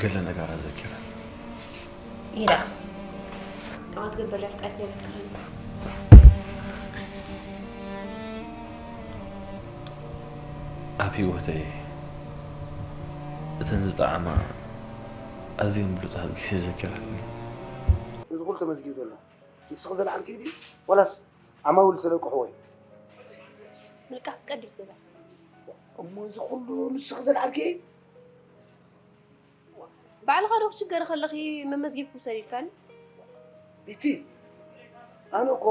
ገለ ነጋራት ዘኪረ። ኢራ። ከምኣ ትገብር ድያ ፍቃድ ነይረትካ? ኣብ ህይወተይ እተን ዝጠዓማ ኣዝየን ብሉጻት ግዜ ዘኪራትኒ። እዚ ኩሉ ተመዝጊቡ ዘሎ ንስኺ ዘለዓልክዮ ድዩ ዋላስ ዓማዊል ዝለቅሕዎ እዩ? ምልቃሕ ፍቃድ ድዩ ዝገዛ? እሞ እዚ ኩሉ ንስኺ ዘለዓልክዮ እዩ? ባዕልኻ ዶ ክትሽገሪ ከለኺ መመዝጊብኪ ውሰድ ኢልካኒ? ቤቲ፣ ኣነ እኮ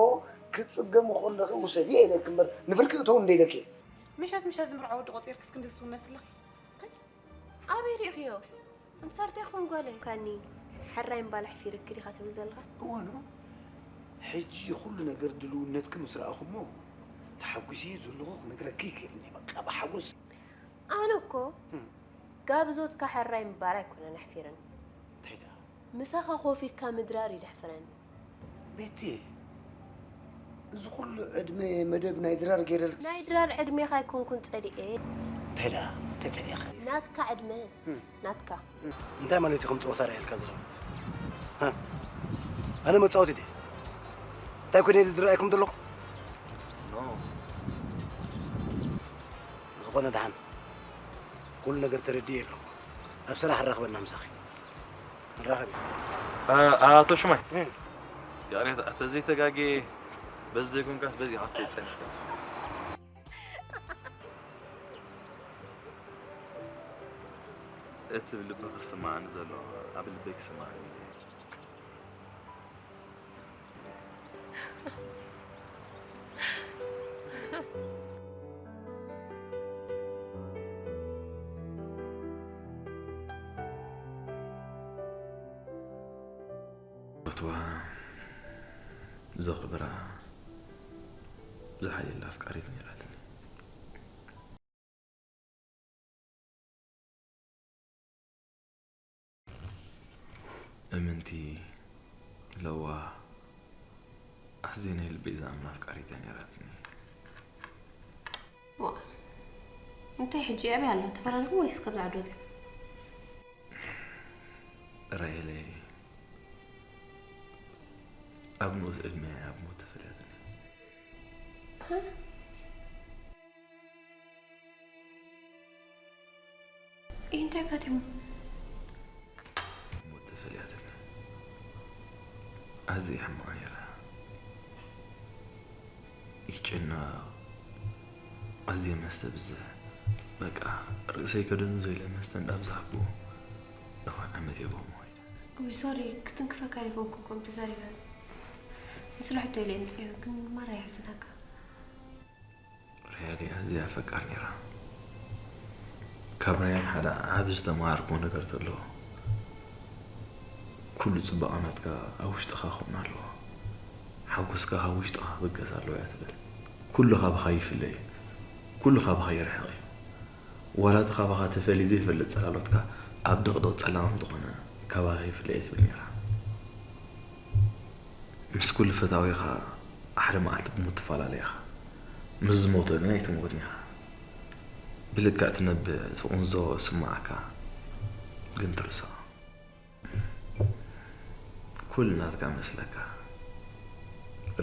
ክትጽገሚ ከለኺ ውሰድዮ ኢለኪ እምበር ንፍርቂ እተው እንደ ኢለኪ እየ። ምሸት ምሸት ዝምርዖ ወዲ ቆጺርክስ ክንድዚ ትውነሲ ኣለኺ? ኣበይ ርኢኽዮ? ኣንሳርቲ ኢኹም ጓለይ። ካኒ፣ ሕራይ እምባል ኣሕፊርኪ ዲኻ ትብል ዘለኻ? እወ፣ ኖ። ሕጂ ኩሉ ነገር ድልውነትኪ ምስ ረኣኹሞ፣ ተሓጒሰ ዘለኹ ክነግረኪ ይክእልኒ። በቃ ብሓጎስ። ኣነ እኮ፣ እም። ጋብዞትካ ሕራይ ምባል ኣይኮነን ኣሕፊረኒ። እንታይ ደኣ? ምሳኻ ኮፍ ኢልካ ምድራር እዩ ደሕፍረኒ። ቤቲ፣ እዚ ኩሉ ዕድመ መደብ ናይ ድራር ገይረልኪ። ናይ ድራር ዕድሜኻ ኣይኮንኩን ጸሊኤ። እንታይ ደኣ? እንታይ ጸሊእኺ? ናትካ ዕድመ፣ እም። ናትካ። እንታይ ማለት እዩ ከም ጸወታ ርኣየልካ ዘረባ? ሃ? ኣነ መጻወቲ ድየ? እንታይ ኮይነ ድርኣየኩም ዘለኹ? ኖ። ዝኾነ ደሓን። ኩሉ ነገር ተረዲኤ ኣለኹ። ኣብ ስራሕ ኣራኽበና ምሳኺ። ንራኸብ ኢና። ኣ-፣ ኣቶ ሽማይ። እም። ይቕሬታ፣ እንተዘይተጋግየ፣ በዚ ዘይኮንካስ በዚ ኢኻ ትጸንሕ። እቲ ብልብኺ ዝስምዓኒ ዘሎ፣ ኣብ ልበይ ክስምዓኒ እዩ። ዝፈትዋ፣ ዘኽብራ፣ ዝሓየላ ኣፍቃሪት ነይራትኒ። እምንቲ፣ ለዋህ፣ ኣዝየ ናይ ልበይ ዝኣምና ኣፍቃሪት እያ ነይራትኒ። ዋ፣ እንታይ ሕጂ ኣበይ ኣላ? ተፈላለኹም ወይስ ከምዛ ዓዲ ወጺኹም? ራሄለይ፣ ኣብ ንኡስ ዕድመ ኣብ ሞት ተፈለየትኒ። ሃ? እንታይ ኣጋጢሙ? ሞት ተፈልያትኒ። ኣዝየ ሕማቕ ነይረ። ይጭነቕ፣ ኣዝየ መስተ ብዝሕ። በቃ፣ ርእሰይ ከደንዝዞ ኢለ መስተ እንዳብዛሕኩ፣ ነዊሕ ዓመት እየ ከምኡ ኢለ። ውይ፣ ሶሪ፣ ክትንክፈካ ኣይኮንኩን ከምኡ ተዛሪበ። ንስለ ሕቶ ኢለ እየ ምጽኤ፣ ግን ማራ የሕዝነካ። ሪያሊ ኣዝያ ፈቃር ነይራ። ካብ ሪያን ሓደ ዓቢ ዝተማሃርኩዎ ነገር ተሎ፣ ኩሉ ጽባቐ ናትካ ኣብ ውሽጥኻ ክኾን ኣለዎ። ሓጎስካ ካብ ውሽጥኻ ክብገስ ኣለዎ እያ ትብል። ኩሉ ካባኻ ይፍለ እዩ። ኩሉ ካባኻ ይርሕቕ እዩ። ዋላ እቲ ካባኻ ተፈልዩ ዘይፈልጥ ጽላሎትካ ኣብ ድቕድቕ ጸላም እንተኾነ ካባኻ ይፍለ እየ ትብል ነይራ። ምስ ኩሉ ፈታዊኻ ሓደ መዓልቲ ብሞት ትፈላለ ኢኻ። ምስ ዝሞተ ግን ኣይትሞትን ኢኻ። ብልክዕ ትነብዕ፣ ትቕንዞ፣ ዝስምዓካ ግን ትርስዖ። ኩሉ ናትካ መስለካ።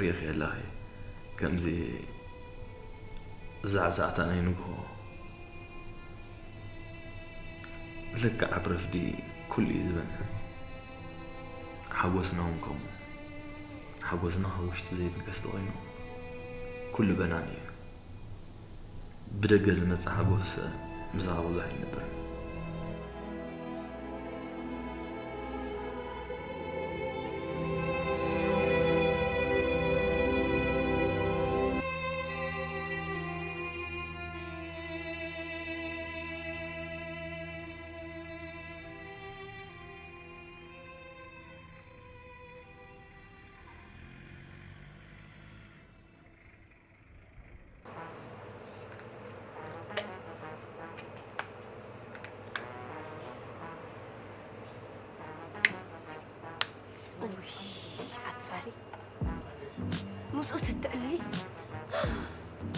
ርኢኺ ኣለኺ፣ ከምዚ ዛዕዛዕታ ናይ ንግሆ። ልክዕ ኣብ ረፍዲ ኩሉ እዩ ዝበንዕ። ሓጎስና እውን ከምኡ። ሓጎስና ካብ ውሽጢ ዘይብገስ ተኾይኑ ኩሉ በናኒ እዩ። ብደገ ዝመጽእ ሓጎስ ምሳኻ ብዙሕ ኣይነብርን። ውይ፣ ኣቲ ሳሪ፣ ምስኡ ተትዕሊ።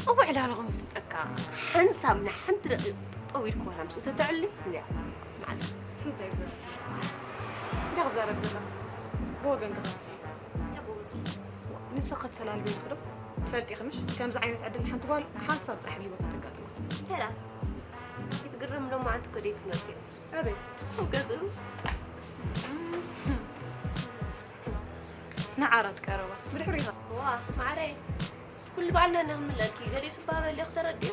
እወ፣ ዕላልኹም ዝስጠካ ሓንሳብ ንሓንቲ ደቂቕ ጠጠው ኢልኩ ዋላ ምስኡ ተትዕሊ። እንድያ፣ መዓልቲ። እንታይ ዘረብ እንታይ ክዛረብ ዘላ ብወገን ክኸ ንስ ክትሰላልቢ ኢልክ ዶ ትፈልጢ ኢኺ ምሽ ከምዚ ዓይነት ዕድል ሓንቲ ጓል ሓንሳብ ጥራሕ ብሂወታ ተጋጥማ። ሄላ ክትግርም ሎማዓንቲ እኮ ደይ ትመፂ ኣበይ ኣብ ገዝኡ ንዓራት ቀረባ ብድሕሪኻ ዋ ማዕረይ ኩሉ ባዕልና ኢና ክንምለልኪ ገሊኡ ስባ በሊ ክተረድዩ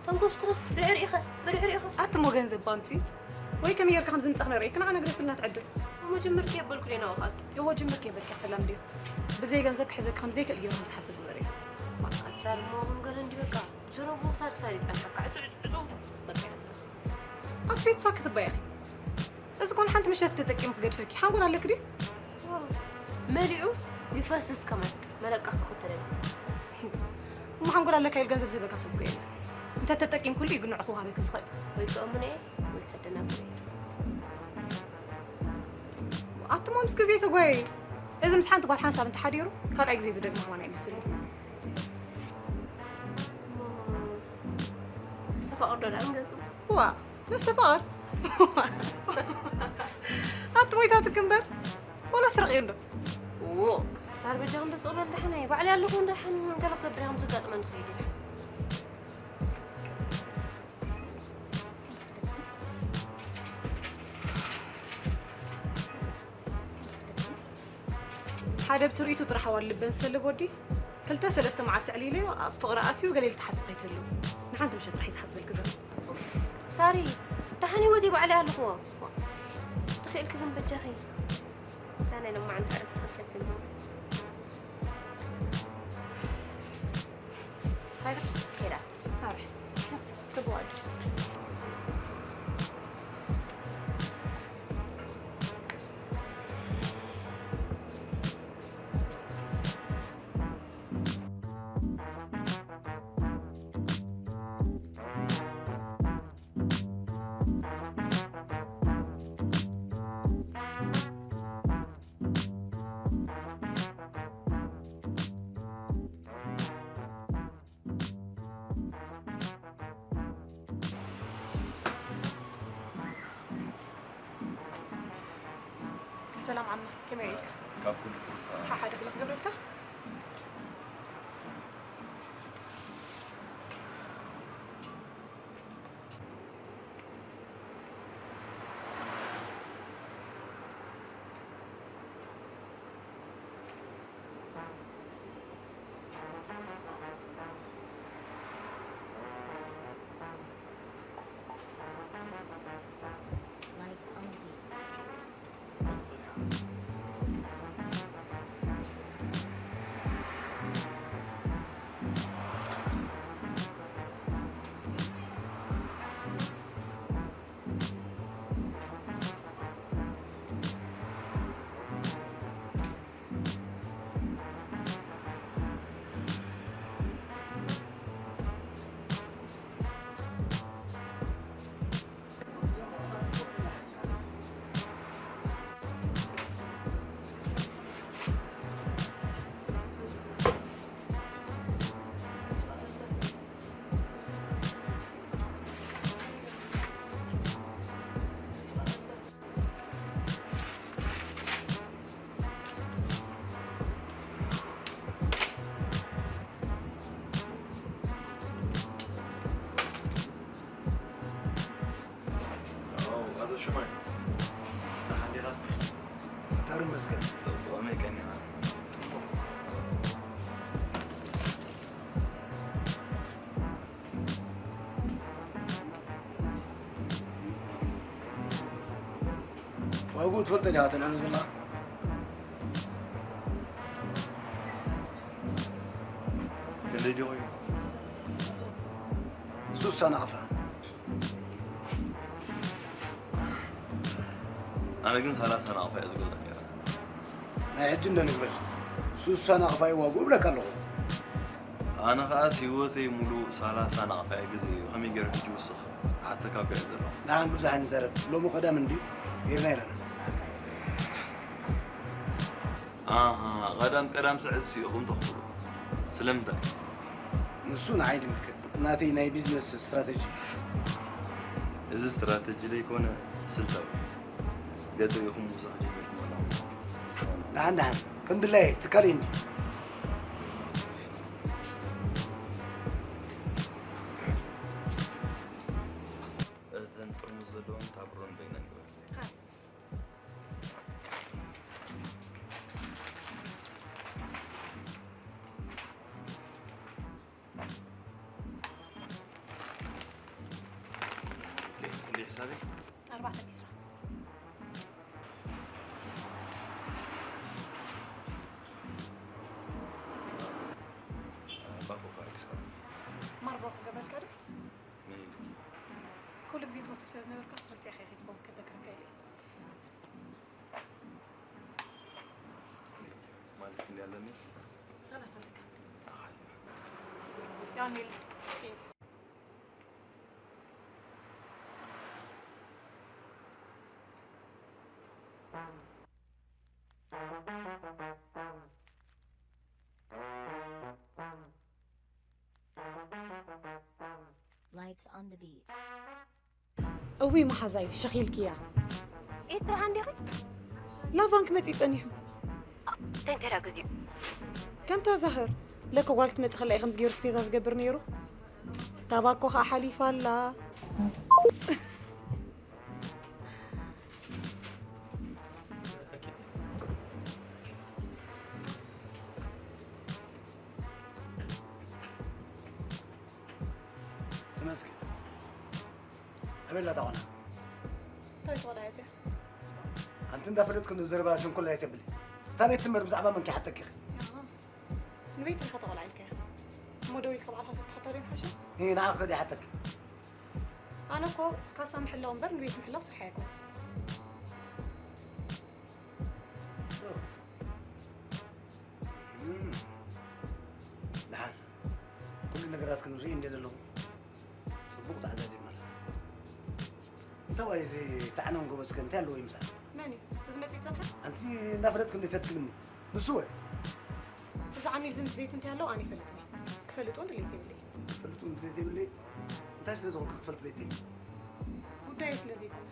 ተንኮስኩስ ብድሕሪኡ ኸ ብድሕሪኡ ኸ ኣትሞ ገንዘብ ባምፂ ወይ ከመይ ጌርካ ከም ዝምፃ ክነርእየኪ ንዓ ነግደፍልና ትዕድል እሞ ጅምር ከየበልኩ ዲና ወኻልኪ እዎ ጅምር ከየበልካ ፈላም ድዩ ብዘይ ገንዘብ ክሕዘኪ ከም ዘይክእል ገይሮም ዝሓስብ ነበረ ኣትሳልሞ መንገለ እንዲ በቃ ዝረቡ ክሳድ ክሳድ ይፀንሐካ ዕፁ ዕፁ ዕፁ በቃ ኣትፊትሳ ክትበያ ኢኺ እዚ ኮን ሓንቲ ምሸት ተጠቂሙ ክገድፈኪ ሓንጎል ኣለክ ድዩ መሊኡስ ይፈስስ ከማን መለቃ ክኽተለኒ እሞ ሓንጎል ኣለካ ኢሉ ገንዘብ ዝህበካ ሰብ እኮ የለ እንተ ተጠቂምኩሉ እዩ ግንዑ ክወሃበኪ ዝኽእል ወይ ከእምኖ እየ ወይ ከደናግሮ እየ ኣቱሞ ምስ ግዜ ተጓየ እዚ ምስ ሓንቲ ጓል ሓንሳብ እንተሓዲሩ ካልኣይ ግዜ ዝደግሞ ከማን ኣይመስል እዩ ዝተፋቕር ዶ ደኣ ንገዝኡ ዋ ነስተፋቕር ኣቲ ሞይታትክ እምበር ወላ ስረቕ እዩ እንዶ ሳር በጃኹም ደስ በል ደሓን እየ ባዕለይ ኣለኹ ደሓን ገለ ክገብር ከም ዘጋጥመ ንኸይድ ኢለ ሓደ ብትርኢቱ ጥራሕ ኣዋል ልበን ዝሰልብ ወዲ ክልተ ሰለስተ መዓልቲ ዕሊለዮ ኣብ ፍቕሪ ኣትዩ ገለ ኢልትሓስብ ከይትህልው ንሓንቲ ምሸት ጥራሕ እዩ ዝሓስበልኪ ዘሎ ሳሪ ደሓን ህይወት ባዕለይ ኣለኹዎ ተኽእልኪ ግን በጃኺ እዛ ናይ ሎማዓንቲ ዕረፍቲ ክትሸፍን ፋይዳ ከይዳ ኣረ ጽቡቕ ኣዲ ሰላም ዓማ ከመይ ኢልካ ካብ ኩሉ ፍርታ ሓሓደ ክለ ክገብረልካ ዋግኡ ትፈልጦ ዲኻ ተልዕሉ ዘላ ክንደይ ድዩ ኮይኑ ሱሳ ናቕፋ ኣነ ግን ሰላሳ ናቕፋ እየ ዝገዛ ነረ ናይ ሕጂ እንደ ንግበር ሱሳ ናቕፋ ይዋግኡ እብለካ ኣለኹ ኣነ ኸኣስ ህይወተይ ሙሉእ ሰላሳ ናቕፋ እየ ገዚኤዮ። ከመይ ገይሩ ሕጂ ይውስኽ? ክሓተካ እኮ እየ ዘለኹ። ደሓን ብዙሕ ኣይንዛረብ። ሎሚ ቀዳም እንድዩ ጌርና ኢለና። ኣሃ፣ ቀዳም ቀዳም ስዕዝሲ ኢኹም ተኽፍሉ። ስለምንታይ? ንሱ ንዓይ ዝምልከት ናተይ ናይ ቢዝነስ ስትራተጂ እዩ። እዚ ስትራተጂ ዘይኮነ ስልታዊ እዩ። ገጽ ርኢኹም ምውሳኽ ጀሚርኩም ኣለኹም። ደሓን ደሓን ክንድላይ ትካል እኒ እተን ጥርሙዝ ዘለዎም ታብሮን በይነን ግበር። ኦኬ፣ ክንደይ ሕሳብ እዩ? ኣርባዕተ ዒስራ። ባኮ ካርድ ክሳብ ማርቦ ክገብረልካ ዶ? መን ኢልኪ? ኩሉ ግዜ ትወስድ ስለ ዝነበርካ ስረሲዕካ ኢኺ ትኸውን፣ ከዘክረካ ኢለ። ማለት ክንደይ ኣለኒ? ሰላሳ ኣለካ። ኣሃ፣ ያው ኒል Lights on the beat. እውይ መሓዛይ ሽኺልክያ። ኤርትራ እንዲኺ? ላቫንክ መፂ ፀኒሑ። ተንተራ ግዚኡ። ከምታ ዛህር ለከ ጓል ክትመፂ ከላ እዩ ከምዚ ገይሩ ስፔዛ ዝገብር ነይሩ። ታባኮ ከዓ ሓሊፋ ኣላ። ተመስገን ኣበላ ታቆና እንታይ ትወዳ እዚኣ? ኣንቲ እንዳፈለጥክ ንዘረባ ሸንኮላይ ተብሊ እታ ቤት ትምህር ብዛዕባ መን ክሓተኪ ንቤት ኢኻ ተቆልዓ ኢልካያ እሞ ደው ኢልካ ባዕልኻ ተተሓተሪ ሓሸ እ ንዓ ክኸዲ ሓተኪ ኣነ እኮ ካሳ ምሕላው እምበር ንቤት ምሕላው ስራሕ ኣይኮን ደሓን ኩሉ ነገራት ክንርኢ እንደ ዘለኹ ፅቡቕ ተዓዛዚብና ኣለና እንታዋይ እዚ ተዓናውን ጎበዝከ እንታይ ኣለዎ ይምሳል መን እዩ እዚ መፅእ ዝፀንሐ ኣንቲ እንዳፈለጥክ እንደ ተትክልኒ ንሱ ወ እዚ ዓሚል እዚ ምስ ቤት እንታይ ኣለዎ ኣነ ይፈልጥኒ ክፈልጥ እውን ድሌት የብለይ ፈልጡ እንደ ዘይብለይ እንታይ ስለ ዝኾንካ ክትፈልጥ ዘይትል ጉዳይ ስለ ዘይኮነ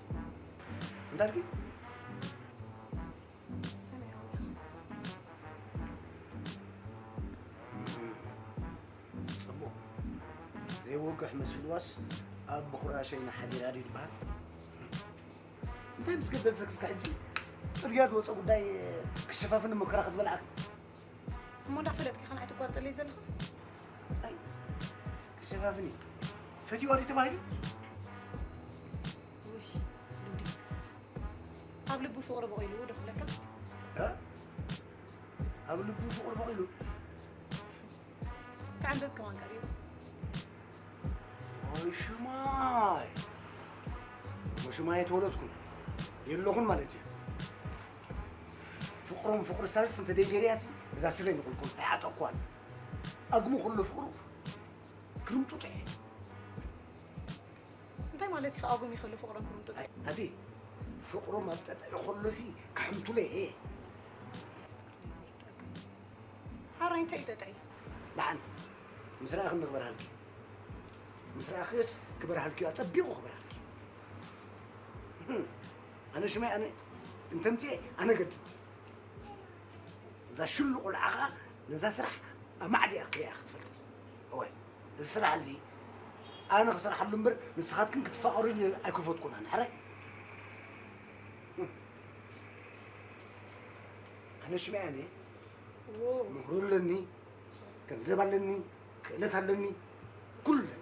እንታይ ሰሚዖም ፅቡቕ ዘይወግሕ መስልዋስ ኣብ ብኹራ ሸይና ሓዲራ ድዩ ዝበሃል እንታይ ምስ ገደልሰ ክስካ ሕጂ ፅርግያ ዝወፀ ጉዳይ ክሸፋፍን መከራ ክትበልዓክ እሞ እንዳፈለጥካ ኢኻ ንዓይ ትጓጠለይ ዘለኻ ኣይ ክሸፋፍን እዩ ፈትዋ ድዩ ተባሂሉ ውሽ ሉዲ ኣብ ልቡ ፍቕሪ በቒሉ ዶ ክብለካ እ? ኣብ ልቡ ፍቕሪ በቒሉ ክዓንብብ ከማን ቀሪቡ ወይ ሽማይ ወይ ሽማይ ተወለድኩን የለኹን ማለት እዩ ፍቕሮም ፍቕሪ ሳልስ እንተ ደይገርያሲ እዛ ስለ ንቁልቁል ኣይዓጠኳን ኣግሙ ኩሉ ፍቕሩ ክርምጡጥ እየ እንታይ ማለት ኢኻ ኣጉም ይኽእል ፍቕሮም ክርምጡጥ ኣቲ ፍቕሮም ኣብ ጠጠዕ ከሎሲ ክሕምቱለ እየ ሓራይ እንታይ እዩ ጠጠዕ ደሓን ምስ ረኣኽኒ ክበርሃልኪ ምስ ረኣኽዮስ ክበርሃልኪ ኣጸቢቑ ክበርሃልኪ ኣነ ሽማይ ኣነ እንተምፅኤ ኣነ ገድድ እዛ ሽሉ ቆልዓ ኸዓ ነዛ ስራሕ ኣማዕዲኣ ክትሪኣ ክትፈልጢ እወ እዚ ስራሕ እዚ ኣነ ክሰርሓሉ እምበር ንስኻትክን ክትፋቐሩ ኣይክፈትኩን ኣነ ሕራይ ኣነ ሽማይ ኣነ ምህሮ ኣለኒ፣ ገንዘብ ኣለኒ፣ ክእለት ኣለኒ፣ ኩሉ ኣለኒ።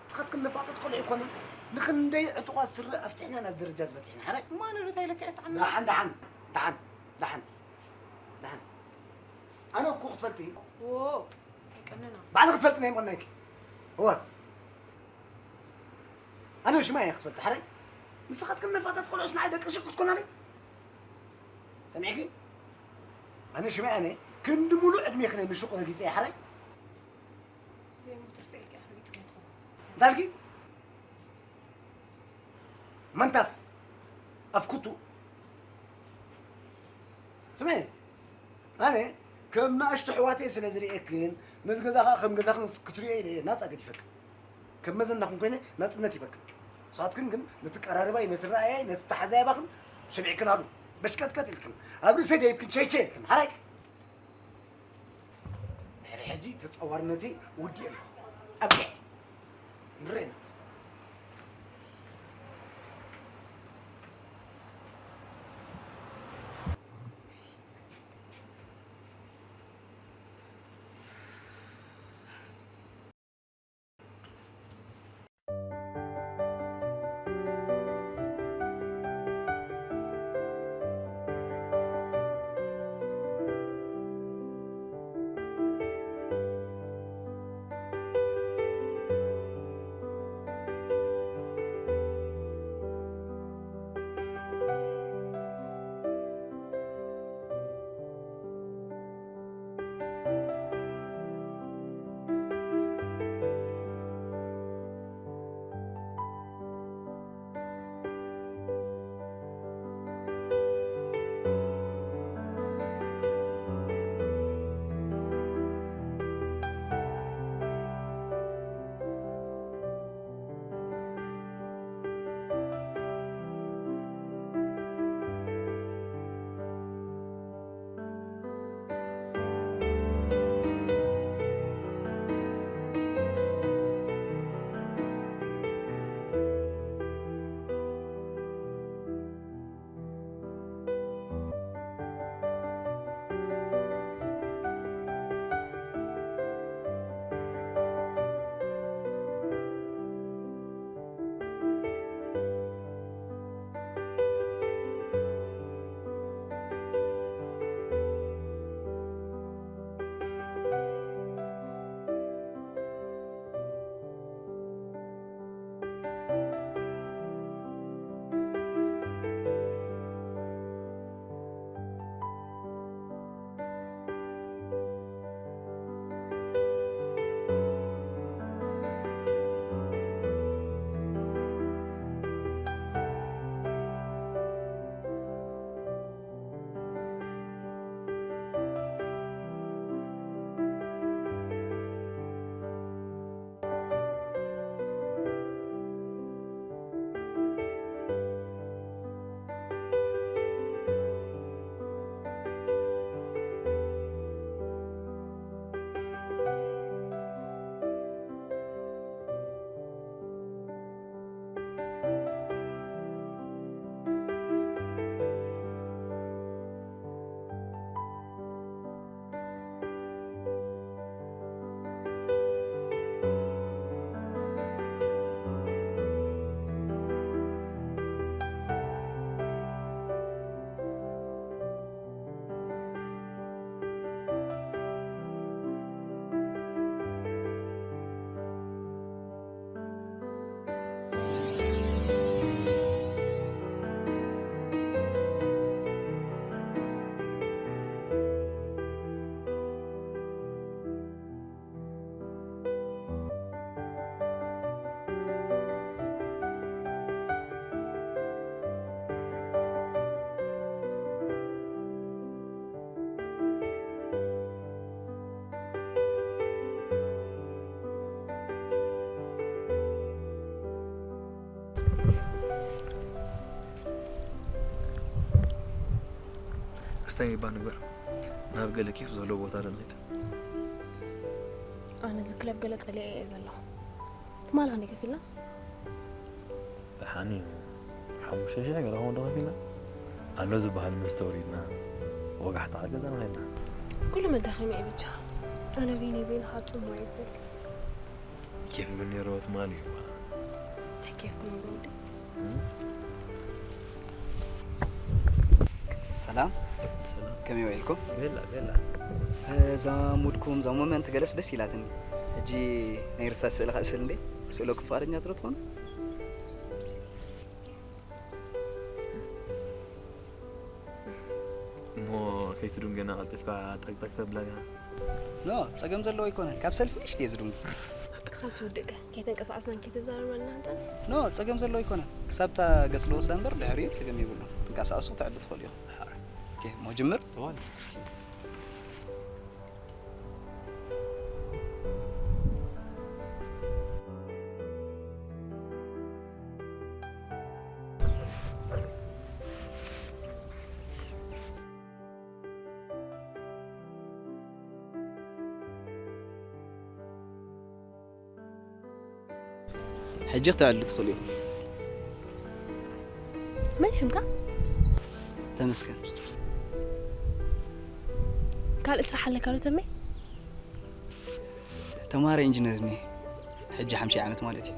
ንስኻትክን ነፋጠጥ ቆልዑ ኣይኮንን። ንክንደይ ዕጡቓት ስረ ኣፍቲሕና ናብ ደረጃ ዝበፅሕና። ሕራይ? እሞ ኣነ ዶ እንታይ ኢለካ እየ ትዓምም? ደሓን፣ ደሓን፣ ደሓን፣ ደሓን፣ ደሓን። ኣነ እኮ ክትፈልጢ። ዎ፣ ኣይቀንና። ባዕልኺ ክትፈልጢ ናይ ምቕናይኪ። እወ። ኣነ ሽማ እየ ክትፈልጢ። ሕራይ? ንስኻትክን ነፋጠጥ ቆልዑስ ንዓይ ደቂ ሽኩ ክትኮናኒ? ሰሚዕኪ? ኣነ ሽማይ ኣነ ክንዲ ሙሉእ ዕድሜ ክነ ንሹቕ ረጊጸ እየ ሓራይ። እንታይ ኣልኪ? መንታፍ ኣፍኩቱ ስመ ኣነ ከም ንኣሽቱ ኣሕዋተይ ስለ ዝርእየክን ነዚ ገዛ ከዓ ከም ገዛኽን ክትርእዮ ኢለ እየ ናፃ ገዲፈክን። ከም መዘናኹም ኮይነ ናፅነት ይበክን። ንስኻትክን ግን ነቲ ቀራርባይ፣ ነቲ ረኣያይ፣ ነቲ ተሓዛያባኽን ስሚዕክን ኣሉ በሽቀጥቀጥ ኢልክን ኣብ ርእሰይ ደይብክን ሸይሸ ኢልክን ሓራይ ድሕሪ ሕጂ ተጻዋርነተይ ውዲእ ኣለኹ ኣብያ ንረና ክስታይ ይባል ንግበር ናብ ገለ ኬፍ ዘለዎ ቦታ ዶ ንኸይድ? ኣነ እዚ ክለብ ገለ ጸሊኤ እየ ዘለኹ። ትማሊ ክንደይ ከፊልና? ደሓን እዩ። ሓሙሽተ ሽሕ ገለ ኾን ዶ ከፊልና? ኣሎ ዝበሃል መስተ ወሪድና ወጋሕታ ገዛና ኸድና። ኩሉ መዳኸሚ እዩ ብቻ። ኣነ በይነይ በይነ ካብ ጽምዋ እየ ዝደሊ። ኬፍ ግን ነይርዎ ትማሊ እዩ። እንታይ ኬፍ ግን ነይርዎ ወዲ? ሰላም፣ ሰላም። ከመይ ውዒልኩም? ቤላ፣ ቤላ። እዛ ሙድኩም፣ እዛ ሞመንት ገለስ ደስ ኢላትኒ። ሕጂ ናይ ርሳስ ስእሊ ከስእል እንዴ? ክስእለኩም ፍቓደኛ ትሮ ትኾኑ? እሞ ከይትድንገና ቀልጢፍካ ጠቅጠቅ ተብለና። ኖ፣ ጸገም ዘለዎ ኣይኮነን። ካብ ሰልፊ ንእሽተይ እየ ዝድንጉ። ክሳብ ትውድእ ከ? ከይተንቀሳቐስና ከይተዛረበና ህንጸን? ኖ፣ ጸገም ዘለዎ ኣይኮነን። ክሳብ እታ ገጽ ልወስዳ እምበር ድሕሪኡ ጸገም የብሉን። ትንቀሳቐሱ ክትዕዱ ትኽእሉ ኢኹም። ኦኬ፣ እሞ ጅምር። እዋን። ሕጂ ክትዕልሉ ትኽእሉ እዩ። መን ሽምካ? ተመስገን። ካልእ ስራሕ ኣለካ ዶ ተመይ? ተማሃሪ ኢንጂነር እኒ ሕጂ ሓምሻይ ዓመት ማለት እዩ።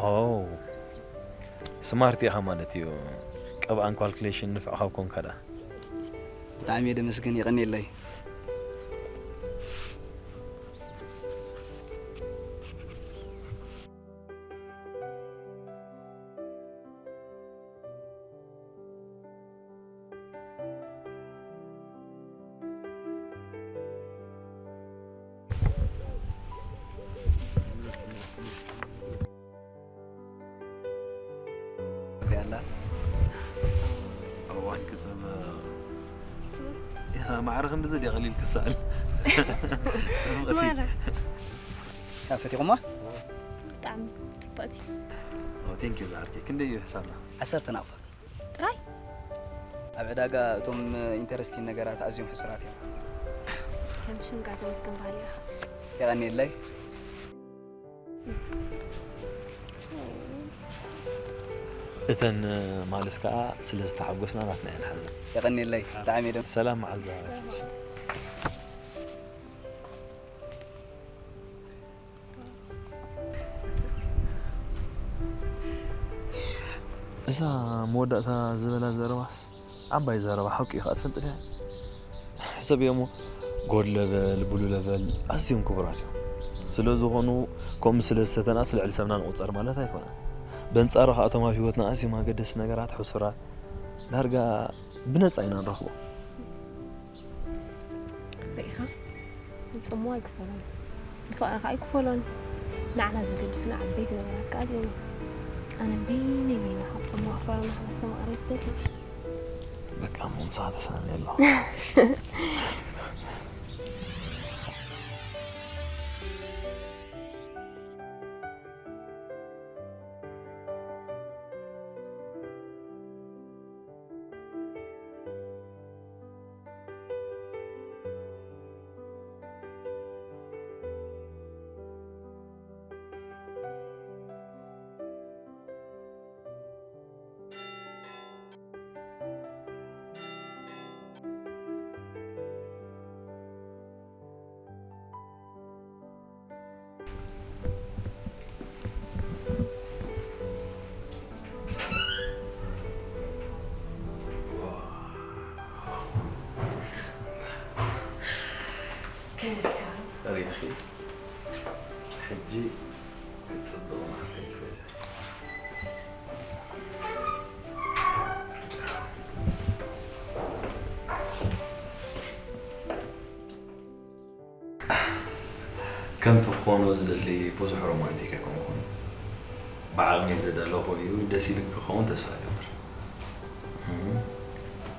ኦ ስማርት ኢኻ ማለት እዩ። ቀብኣን ካልኩሌሽን ንፍዕ ካብ ኮንካ ደኣ። ብጣዕሚ እየ ደመስግን፣ ይቐንየለይ። እዋን ክፅም ማዕረ ክንድዚ ድያ ቀሊል ክሰኣል። ፅብቕቲ። ፈቲኹማ? ብጣዕሚ ፅብቕቲ። ቴንክ ዩ ዝዓርከይ። ክንደይ እዩ ሕሳብና? ዓሰርተ ናቕፋ። ጥራይ? ኣብ ዕዳጋ እቶም ኢንተረስቲን ነገራት ኣዝዮም ሕሱራት እዮም። ከም ሽምካ ተመስገን ባህሊ ኢኻ። የቐንየለይ። እተን ማልስ ከዓ ስለ ዝተሓጎስና ናትና እየን ሓዘን። የቐንየለይ። ብጣዕሚ እየ ደም- ሰላም መዓልቲ ዝሃበች። እዛ መወዳእታ ዝበላ ዘረባስ ዓባይ ዘረባ ሓቂ እዩ ከዓ ትፈልጥ ድያ? ሕሰብ እሞ ጎድ ለበል ብሉ ለበል ኣዝዮም ክቡራት እዮም። ስለ ዝኾኑ ከምኡ ስለ ዝሰተና ስለ ልዕሊ ሰብና ንቑፀር ማለት ኣይኮነን። በንፃሩ ከዓ እቶም ኣብ ህይወትና ኣዝዮም ኣገደስቲ ነገራት ሕሱራት ዳርጋ ብነፃ ኢና ንረኽቦም። ርኢኻ? ንፅምዋ ኣይክፈሎን፣ ንፍቕሪ ከዓ ኣይክፈሎን። ንዓና ዘገድሱና ዓበይቲ ነገራት ከዓ እዚኦም እዮም። ኣነ በይነይ በይነ ካብ ፅምዋ ክፈሎና ከም ኣስተማቓሪ ይደሊ። በቃ እሞ ምሳኻ ተሰማሚዐ ኣለኹ። ሪኢኺ ሕጂ ክትፅብቕ ማለት እዩ። ከምቲ ክኾኖ ዝደሊ ብዙሕ ሮማንቲክ ኣይኮንኩን። ብዓቕመይ ዘዳለኹ እዩ። ደስ ኢልክ ክኸውን ተስፋ እገብር።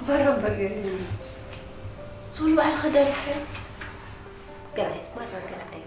በረበ ገይሩ ሱሉ ባዕልኻ ደርፍዮ። ገርኣይ በረበ ገርኣይ።